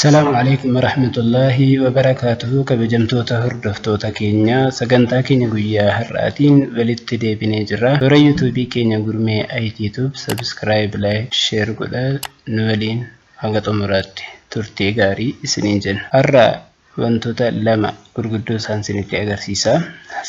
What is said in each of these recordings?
Assalaamu alaikum warahmatullaahi wabarakaatuhu. Kabajamtoota hordoftoota keenya, sagantaa keenya guyyaa har'aatiin walitti deebinee jirra. Toora YouTubeii keenya Gurmee IT Tube subscribe, like, share godhaa nu waliin hanga xumuraatti turtii gaarii isiniin jenna. Har'a wantoota lama gurguddoo isaan isinitti agarsiisa.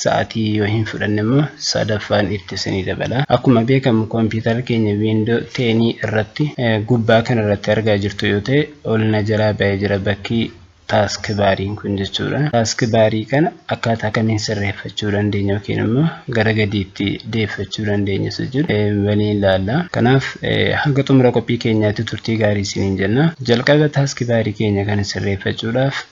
Sa'atii yoo hin fudhanne immoo sadaffaan itti isinii dabala. Akkuma beekamu, koompitara keenya Windows 10 irratti gubbaa kana irratti argaa jirtu yoo ta'e, ol na jalaa ba'ee jira bakki task bariin kun jechuudha. Task barii kana akkaataa kamiin sirreeffachuu dandeenya yookiin immoo gara gadiitti deeffachuu dandeenya isa jedhu waliin ilaalla. Kanaaf hanga xumura qophii keenyaatti turtii gaarii isiniin jenna. Jalqaba task barii keenya kana sirreeffachuudhaaf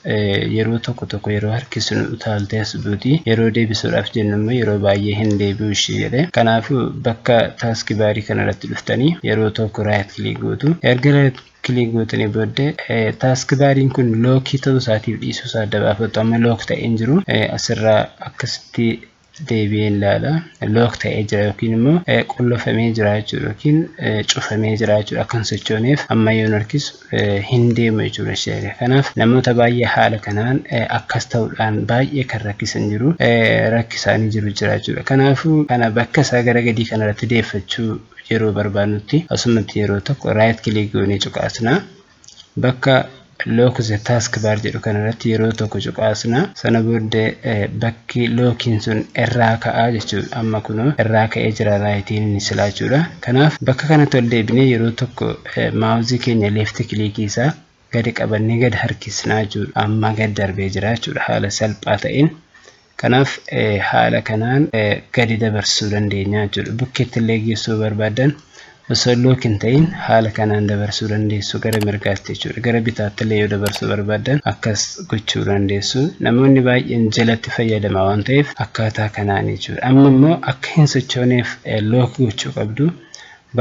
yeroo tokko tokko yeroo harkisnu utaaltee as buuti. Yeroo deebisuudhaaf jennu immoo yeroo baay'ee hin deebi'u ishee jedhe. Kanaafuu bakka task barii kana irratti dhuftanii yeroo tokko right click gootu. Erga right click gootanii booddee task bariin kun lockii ta'uu isaatiif dhiisuu isaa adda baafattu. Amma lock ta'ee hin jiru. Asirraa akkasitti deebi'ee ilaala. Lock ta'ee jira yookiin immoo qullofamee jira jechuudha yookiin cufamee jira jechuudha. Akka hin sochooneef amma yoon harkisu hin deemu jechuudha ishee. Kanaaf namoota baay'ee haala kanaan akkas ta'uudhaan baay'ee kan rakkisan jiru, rakkisaanii jiru jira jechuudha. Kanaafuu kana bakka isaa gara gadii kanarratti deeffachuu yeroo barbaadnutti asumatti yeroo tokko right click goonee cuqaasna. Bakka "Lock the task bar" jedhu kanarratti yeroo tokko cuqaasna. Sana booddee bakki lockiin sun irraa ka'aa jechuudha. Amma kunoo irraa ka'ee jira rightiin inni silaa jechuudha. Kanaaf bakka kanatti ol deebinee yeroo tokko mouseii keenya left clickii isaa gadi qabannee gadi harkisnaa jechuudha. Amma gad darbee jira jechuudha haala salphaa ta'een. Kanaaf haala kanaan gadi dabarsuu dandeenya jechuudha. Bukkeetti illee geessuu barbaadan osoo lock hin ta'in haala kanaan dabarsuu dandeessu gara mirgaatti jechuudha. Gara bitaatti illee yoo dabarsuu barbaaddan akkas gochuu dandeessu. Namoonni baay'een jalatti fayyadama waan ta'eef akkaataa kanaan jechuudha. Amma immoo akka hin sochooneef lock gochuu qabdu.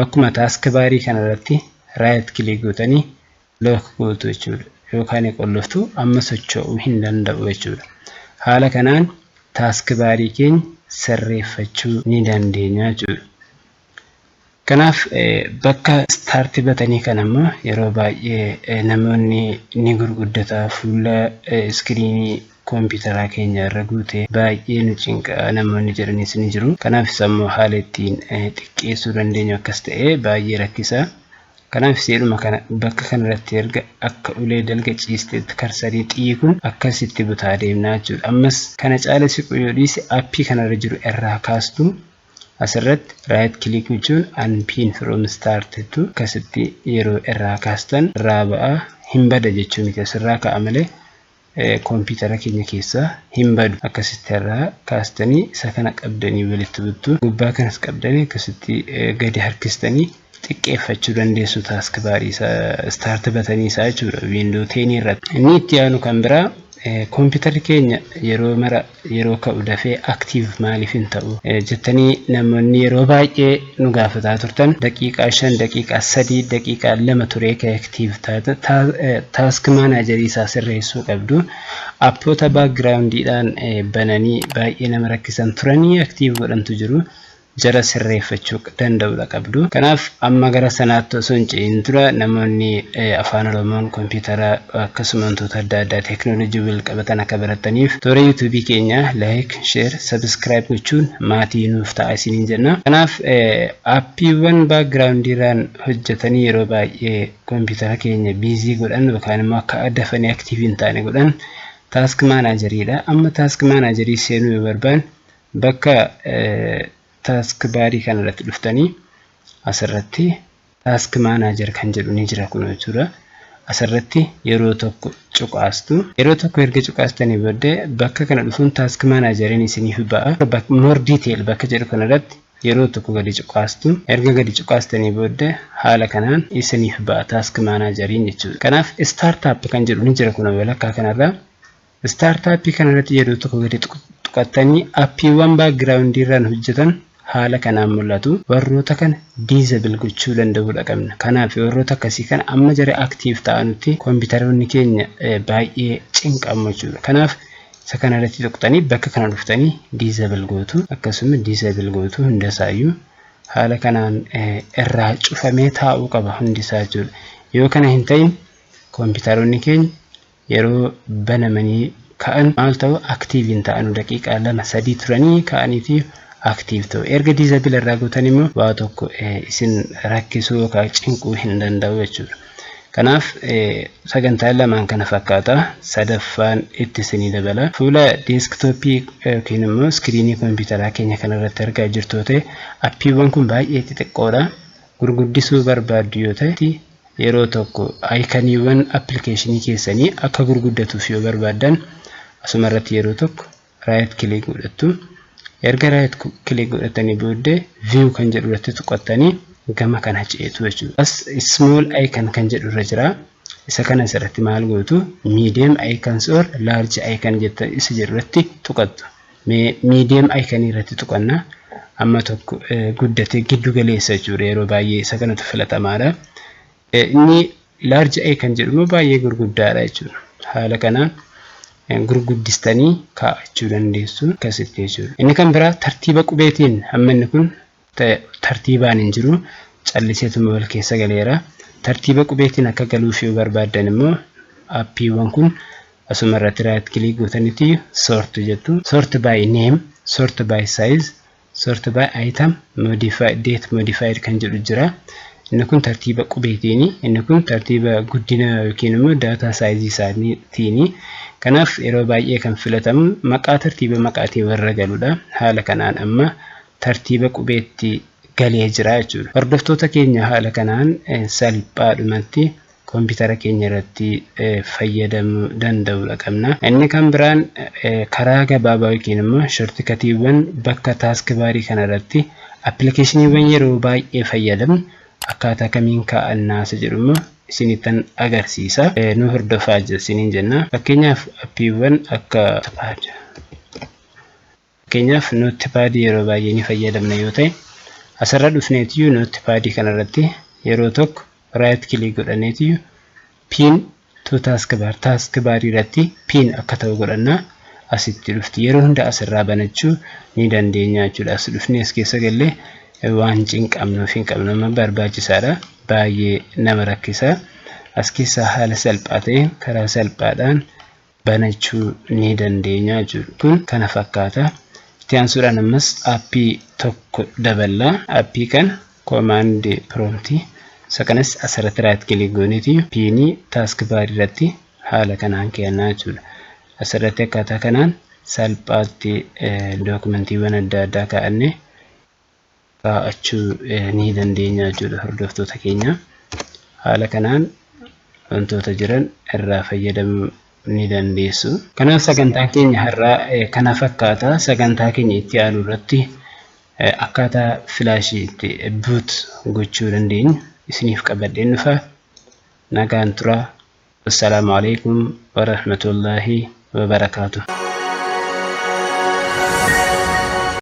Bakkuma task barii kanarratti right click gootanii lock gootu jechuudha. Yookaan qolloftu, amma socho'uu hin danda'u jechuudha. Haala kanaan task barii keenya sirreeffachuu ni dandeenya jechuudha. Kanaaf bakka start buttonii kana immoo yeroo baay'ee namoonni ni gurguddata, fuula screenii kompiitaraa keenya irra guute baay'ee nu cinqa namoonni jedhanis ni jiru. Kanaaf isa immoo haala ittiin xiqqeessuu dandeenyu akkas ta'e baay'ee rakkisa. Kanaaf iseedhuma kana bakka kanarratti erga akka ulee dalga ciisteetti cursorii xiyyi kun akkasitti butaa deemnaa jechuudha. Ammas kana caala siqu yoo dhiise appii kanarra jiru irraa kaastu. Asirratti right click gochuun "Unpin from start" jettu. Akkasitti yeroo irraa kaastan irraa ba'aa, hin bada jechuu miti, asirraa ka'a malee kompiitara keenya keessaa hin badu. Akkasitti irraa kaastanii isa kana qabdanii walitti buttu, gubbaa kanas qabdanii akkasitti gadi harkistanii xiqqeeffachuu dandeessu task barii isaa, start buttonii isaa jechuudha, Windows 10 irratti. Inni itti aanu kan biraa, kompiitarri keenya yeroo mara yeroo ka'u dafee active maaliif hin ta'u jettanii namoonni yeroo baay'ee nu gaafataa turtan. Daqiiqaa 5, daqiiqaa 3, daqiiqaa 2 turee ka'e active taata. Task managerii isaa sirreessuu qabdu. Appoota backgroundiidhaan bananii baay'ee nama rakkisan turanii active godhantu jiru. Jara sirreeffachuu danda'uudha qabdu. Kanaaf amma gara sanaatti osoo hin ce'in dura namoonni afaan Oromoon kompiitara akkasuma wantoota adda addaa teekinooloojii wal qabatan akka barataniif toora YouTubeii keenya like, share, subscribe gochuun maatii nuuf ta'a isiniin jenna. Kanaaf appiiwwan backgroundiirraan hojjetanii yeroo baay'ee kompiitara keenya busy godhan yookaan immoo akka dafanii active hin taane godhan task manageriidha. Amma task managerii seenuu yoo barbaanne bakka task barii kanarratti dhuftanii asirratti "Task manager" kan jedhu ni jira kun jechuudha. Asirratti yeroo tokko cuqaastu. Yeroo tokko erga cuqaastanii booddee bakka kana dhufuun task manageriin isiniif ba'a. "More detail" bakka jedhu kanarratti yeroo tokko gadi cuqaastu. Erga gadi cuqaastanii booddee haala kanaan isiniif ba'a task manageriin jechuudha. Kanaaf "Startup" kan jedhu ni jira kun walakkaa kanarraa. Startupii kanarratti yeroo tokko gadi tuqattanii appiiwwan backgroundiirraan hojjetan haala kanaan mul'atu. Warroota kana disable gochuu danda'uudha qabna. Kanaaf warroota akkasii kana amma jara active ta'anutti kompiitaroonni keenya baay'ee cinqamu jechuudha. Kanaaf isa kanarratti tuqxanii bakka kana dhuftanii disable gootu. Akkasuma disable gootu hundasaayyuu haala kanaan irraa cufamee taa'uu qaba hundisaa jechuudha. Yoo kana hin ta'in Kompiitaroonni keenya yeroo banamanii ka'an maal ta'u? Active hin ta'anu. Daqiiqaa 2, 3 turanii ka'aniiti active ta'u. Erga disable irraa gootan immoo waa tokko isin rakkisuu yookaan cinquu hin danda'u jechuudha. Kanaaf sagantaan lamaan kana fakkaata. Sadaffaan itti isinii dabala. Fuula desktopii yookiin immoo screenii kompiitaraa keenya kanarratti argaa jirtu ta'e, appiiwwan kun baay'ee xixiqqoodha. Gurguddisuu barbaaddu yoo ta'e, yeroo tokko iconiiwwan applicationii keessanii akka gurguddatuuf yoo barbaaddan, asuma irratti yeroo tokko right click godhattu. Erga right click godhatanii booddee view kan jedhu irratti tuqattanii gama kana ceetu jechuudha. As small icon kan jedhu irra jira. Isa kana asirratti maal gootu? Medium icons or large icon jetta isa jedhu irratti tuqattu. Mee medium icon irratti tuqanna. Amma tokko guddatee giddu galeessa jechuudha. Yeroo baay'ee isa kanatu filatamaadha. Inni large icon jedhu immoo baay'ee gurguddaadha jechuudha. Haala kanaan gurguddistanii kaa'achuu dandeessu akkasitti jechuudha. Inni kan biraa tartiiba qubeetiin hamma inni kun tartiibaan hin jiru, calliseetuma wal keessa galeera. Tartiiba qubeetiin akka galuuf yoo barbaaddan immoo appiiwwan kun asuma irratti right click gootanitti sort jettu. Sort by name, sort by size, sort by item, modify date modified kan jedhu jira. Inni kun tartiiba qubeetiini. Inni kun tartiiba guddina yookiin immoo data sizeii isaaniitiini. Kanaaf yeroo baay'ee kan filatamu maqaa tartiiba maqaatiin warra galudha. Haala kanaan amma tartiiba qubeetti galee jira jechuudha. Hordoftoota keenya, haala kanaan salphaadhumatti koompitara keenya irratti fayyadamuu danda'uudha qabna. Inni kan biraan karaa gabaabaa yookiin immoo shortcutiiwwan bakka taskbarii kana irratti applicationiiwwan yeroo baay'ee fayyadamnu akkaataa kamiin kaa'annaa isa jedhu immoo isinittan agarsiisa. Nu hordofaa isiniin jenna. Fakkeenyaaf appiiwwan akka, fakkeenyaaf, notepadii yeroo baay'ee ni fayyadamna yoo ta'e, asirra dhufneetiyyuu notepadii kanarratti yeroo tokko right click godhaneetiyyuu pin to taskbar, taskbarii irratti pin akka ta'u godhannaa. Asitti dhufti, yeroo hunda asirraa banachuu ni dandeenya jechuudha. As dhufnee as keessa gallee waan cinqabnuuf hin qabnu. Amma barbaachisaadha, baay'ee nama rakkisa. As keessaa haala salphaa ta'een karaa salphaadhaan banachuu ni dandeenya jechuudha. Kun kana fakkaata. Itti aansuudhaan ammas appii tokko daballaa. Appii kana command promptii, isa kanas asirratti right click gooneeti pinii taskbarii irratti haala kanaan kennaa jechuudha. Asirratti akkaataa kanaan salphaatti documentiiwwan adda addaa kaa'annee kaa'achuu ni dandeenya jechuudha, hordoftoota keenya. Haala kanaan wantoota jiran irraa fayyadamuu ni dandeessu. Kanaaf sagantaan keenya har'aa kana fakkaata. Sagantaa keenya itti aanu irratti akkaataa flashii itti boot gochuu dandeenyu isiniif qabadheen dhufa. Nagaan turaa. Assalaamu alaikum warahmatullaahi wabarakaatuh.